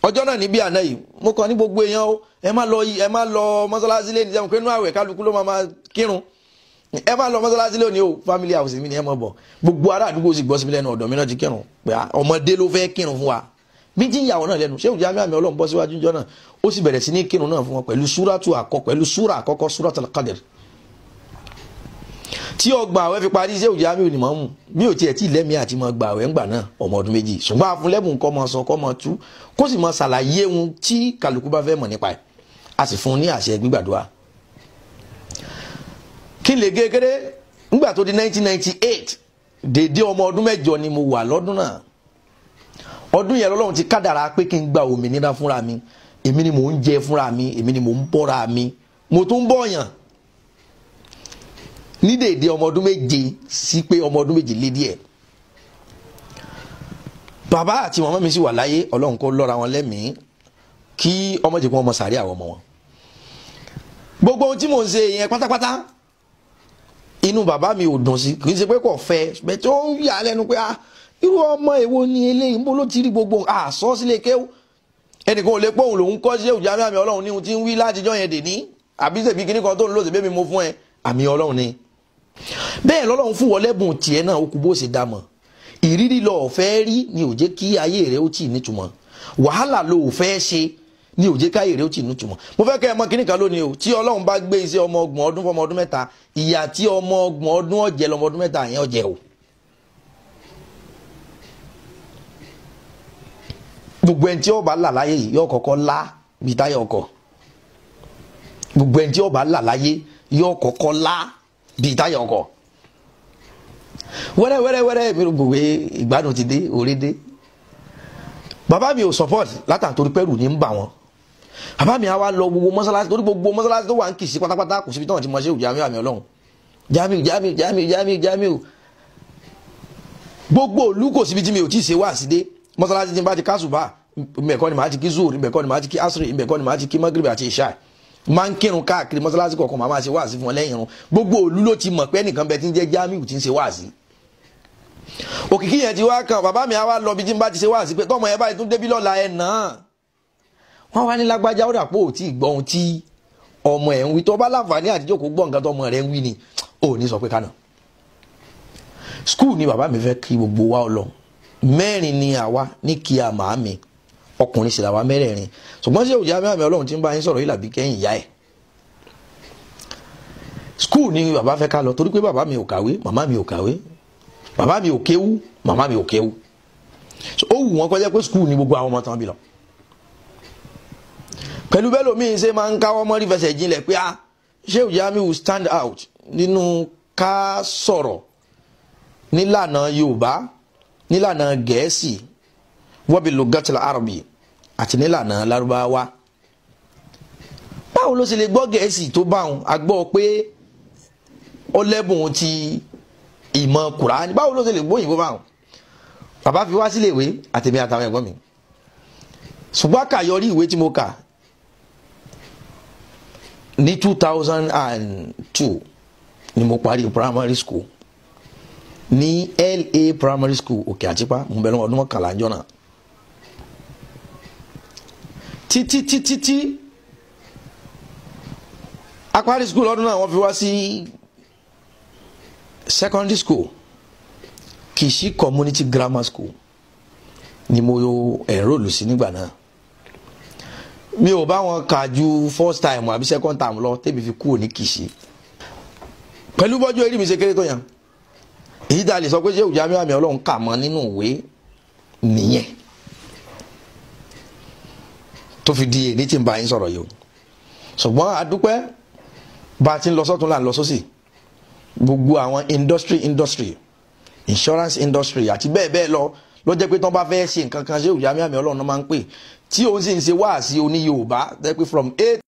Ọjọ́ náà níbí àná yìí mo kàn ní gbogbo èèyàn o, ẹ má lọ mọ́sálásí lé ní sẹ́wọ̀n pé inú àwẹ̀ kálukú ló máa kírun. Ẹ má lọ mọ́sálásí lónìí o, family house mi ni ẹ mọ̀ bọ̀. Gbogbo ará àdúgbò sì gbọ́ sí mi lẹ́nu, ọ̀dọ̀ mi náà ti kírun pé ọmọdé ló fẹ́ kírun fún wa. Bí tí ìyàwó náà lẹ́nu, Shehu Jamiu àmì Ọlọ́run bọ́ síwájú ìjọ náà, ó sì bẹ̀rẹ̀ sí ní kírun náà fún wọn pẹ̀lú súrátù àkọ́ pẹ̀lú súrà àkọ́kọ́, súratul Qadr. Tí ọgbà àwẹ̀ fi parí, Shehu Jamiu ni mọ̀ mú mi ò tiẹ̀ tí lẹ́mìí àti mọ̀ gbà àwẹ̀ ńgbà náà, ọmọ ọdún 2. Ṣùgbọ́n àfúnlẹ́bùn kọ́ mọ sọ kọ́ mọ tú, kó sì mọ ṣàlàyé ohun tí kálukú bá fẹ́ mọ̀ nípa ẹ̀. A sì fún un ní àṣẹ gbígbàdúrà. Kí n lè gégéré, ńgbà tó di 1998, dédé ọmọ ọdún 8 ni mo wà lọ́dún náà. Ọdún yẹn lọ́lọ́run ti kádàrá pé kí n gba òmìnira fúnra mi. Èmi ni mò ń jẹ fúnra mi, èmi ni mò ń bọ́ra mi, mo tún ń bọ̀yàn. Ní dédé ọmọ ọdún 7 sí pé ọmọ ọdún 2 lé díẹ̀. Bàbá àti màmá mi sì wà láyé, Ọlọ́run kó lọ́ra wọn lẹ́mìí, kí ọmọ jẹ́ kí wọ́n mọ sàárẹ̀ àwọn ọmọ wọn. Gbogbo ohun tí mò ń ṣe yẹn pátápátá, inú bàbá mi ò dùn sí, kì í ṣe pé kò fẹ́, bẹ́ẹ̀ tó ń yà á lẹ́nu pé ah, irú ọmọ èwo ni eléyìí, ń bó ló ti rí gbogbo àsọ sílé kéwú. Ẹnìkan ò lè pé òun lòún kọ́ Shehu Jamiu àmì Ọlọ́run ní ohun tí ń wí látijọ́ yẹn dè ní, àbí ṣèbí kíní kan tó ń lò sí bébí mo fún ẹ, àmì Ọlọ́run ni. Bẹ́ẹ̀ lọ́lọ́run fún wọlẹ́bùn tiẹ̀ náà, ó kú bó ṣe dá mọ̀. Ìrírí lọ ọ̀fẹ́ rí ni ò jẹ́ kí ayé rẹ̀ ó tì nítumọ̀. Wàhálà ló ò fẹ́ ṣe ni ò jẹ́ káyé rẹ̀ ó tì nítumọ̀. Mo fẹ́ kẹ́ ẹ mọ̀ kíní kan lónìí o, tí Ọlọ́run bá gbé iṣẹ́ ọmọ 30 ọdún fọmọ ọdún 3, ìyà tí ọmọ 30 ọdún ọ̀jẹ̀ lọmọ ọdún 3 yẹn ọ̀jẹ̀ o. Gbogbo ẹni tí ó bá là láyé yìí yóò kọ́kọ́ lá bí táyà ọkọ̀. Gbogbo ẹni tí ó bá là láyé yóò kọ́kọ́ lá bí táyà ọkọ̀. Wẹ́rẹ́ wẹ́rẹ́ wẹ́rẹ́ mi ò gbòwe ìgbádùn ti dé, orí dé. Bàbá mi ò support látàntorí pẹ́rù ní ń bà wọ́n. Bàbá mi á wá lọ gbogbo mọ́sálásí, torí gbogbo mọ́sálásí tó wà ń Kìṣí pátápátá kò síbi tí wọ́n ti mọ Shehu Jamiu àmì Ọlọ́run. Jamiu Jamiu Jamiu Jamiu Jamiu. Gbogbo òlú kò síbi tí mi ò tí ì ṣe wá sí dé. Mọ́sálásí tí n bá ti kásùbà, ìbẹ̀kọ́ ni màá ti kí zuhur, ìbẹ̀kọ́ ni màá ti kí asri, ìbẹ̀kọ́ ni màá ti kí magrib àti ìṣá. Máa ń kírun káàkiri mọ́sálásí kọ̀ọ̀kan, màá máa ṣe wáàsí fún wọn lẹ́yìn irun. Gbogbo òlú ló ti mọ̀ pé ẹnìkan bẹ tí ń jẹ́ Jamiu tí ń ṣe wáàsí. Òkìkí yẹn ti wá kan bàbá mi á wá lọ bí tí n bá ti ṣe wáàsí pé tọmọ yẹn báyìí tún débí lọ́la ẹ̀ náà. Wọ́n wá ní lágbájá ó dàpọ̀ ò tí ì gbọ́ ohun tí ọmọ ẹ̀ ń wí. Tó bá láǹfààní àti jókòó gbọ́ nǹkan tọmọ rẹ̀ ń wí ni, ò ní sọ pé kánà. Skul ni bàbá mi fẹ́ kí gbogbo wa lọ. 4 ni àwa ní kí a màá mi, ọkùnrin sì làwa mẹ́rẹ̀ẹ̀rin. Ṣùgbọ́n Shehu Jamiu àmì Ọlọ́run tí ń bá yín sọ̀rọ̀ yìí làbí kẹ́yìn ìyá ẹ̀. Skul ni bàbá fẹ́ ká lọ, torí pé bàbá mi ò kàwé, màmá mi ò kàwé, bàbá mi ò kéwú, màmá mi ò kéwú. Ó wù wọ́n kọjá pé skul ni gbogbo àwọn ọmọ tán bí lọ. Pẹ̀lú bẹ́ẹ̀ lómi ṣe máa ń káwọ́ mọ́rí fẹsẹ̀ jinlẹ̀ pé ah, Shehu Jamiu will stand out nínú ká sọ̀rọ̀ nílànà Yorùbá, nílànà Gẹ̀ẹ́sì, wọ́bi lugatil Arabi àti nílànà Lárúbáwá. Báwo ló ṣe lè gbọ́ Gẹ̀ẹ́sì tó bá wọn? A gbọ́ pé ó lẹ́bùn ti ìmọ̀ Kùránì. Báwo ló ṣe lè gbọ́ òyìnbó bá wọn? Bàbá fi wá sílé ìwé àtèmi àtàwọn ẹ̀gbọ́n mi. Ṣùgbọ́n àkàyọrí ìwé tí mo kà ní 2002 ni mo parí primary school ní LA Primary School Òkè Àtìpá, mo bẹ̀rẹ̀ ọdún 11 jọ náà. Títí títí tí a parí school lọ́dún náà, wọ́n fi wá sí secondary school, Kìṣí Community Grammar School ni mo enroll sí nígbà náà. Mi ò bá wọn kà ju first time àbí second time lọ tẹ́bi fi kúrò ní Kìṣí. Pẹ̀lú bọ́jú eré mi ṣe kéré tó yàn, èyí tá a lè sọ pé Shehu Jamiu àmì Ọlọ́run kà mọ́ nínú ìwé nìyẹn tó fi di èyí tí ń bá yín sọ̀rọ̀ yìí o. Ṣùgbọ́n a dúpẹ́, bá a ti ń lọ sọ́tún là ń lọ sósì. Gbogbo àwọn industry insurance industry àti bẹ́ẹ̀ bẹ́ẹ̀ lọ ló jẹ́ pé tán bá fẹ́ ṣe nǹkan kan, Shehu Jamiu àmì Ọlọ́run náà máa ń pè, tí òun sì ń ṣe wáàsí oní Yorùbá, jẹ́ pé from A